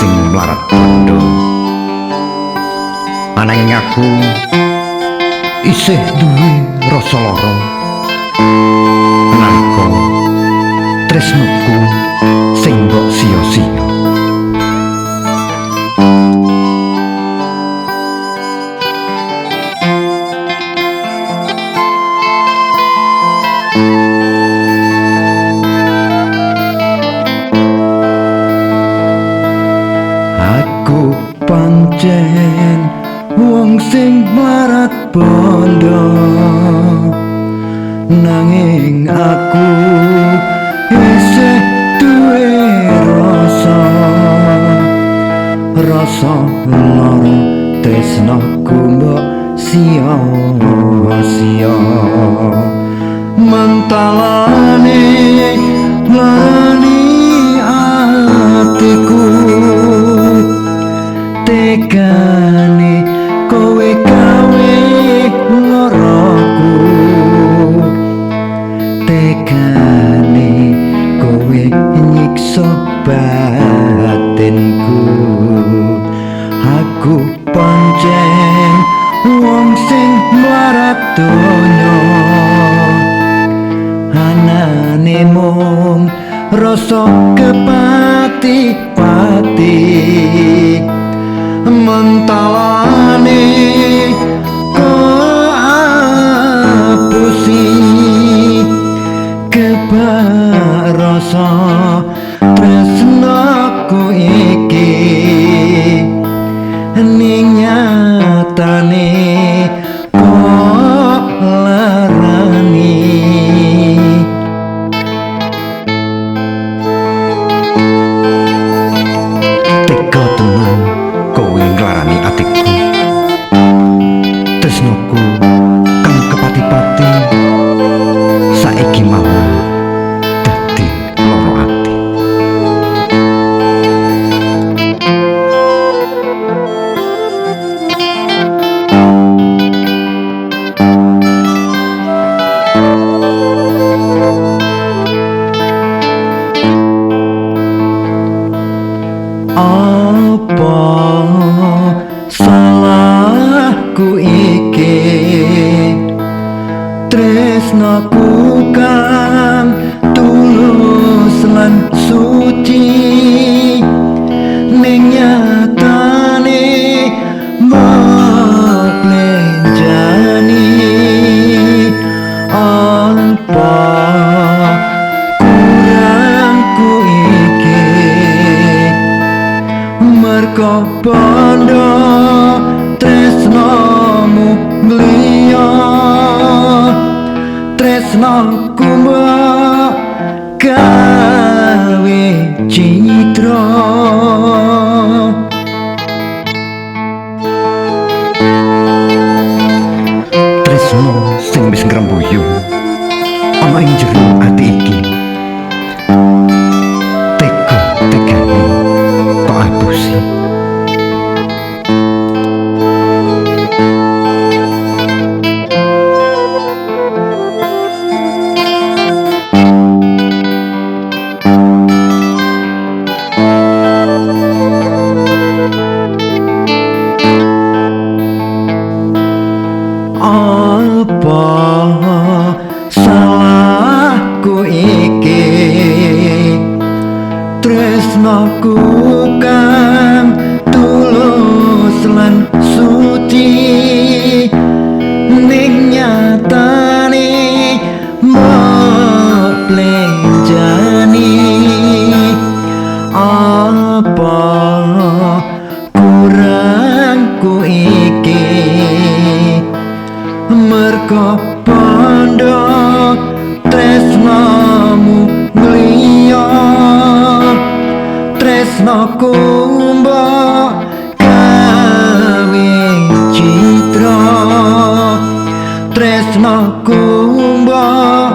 sing mlarat bondo. Ananging aku isih duwe rasa lara nalika tresnoku sing mbok sia-sia. Aku pancen wong sing mlarat bondo, nanging aku isih duwe rasa, rasa lara tresnoku mbok sia-sia. Mentalane larani atiku, tegane kowe gawe loroku, tegane kowe nyiksa batinku. Aku pancen wong sing mlarat donya, anane mung rasa kepati-pati. Mentalane keapusi kebak rasa tresnaku iki, ning nyatane kok larani. Tega tenan kowe nglarani atiku, tresnoku kang kepati-pati saiki malah dadi lara ati. Apa salahku iki, tresnaku kang tulus lan suci, ning nyatane mbok plenjani. Apa kurangku iki, merko bondo tresnomu ngliya, tresnoku mbok gawe citra. Tresno sing wis ngrembuyung ana ing jero ati iki, tega-tegane tok apusi. Apa salahku iki, tresnoku kang tulus lan suci, ning nyatane mbok plenjani. Apa kurangku iki, merko bondo tresnomu ngliya, tresnoku mbok gawe citra, tresnoku mbok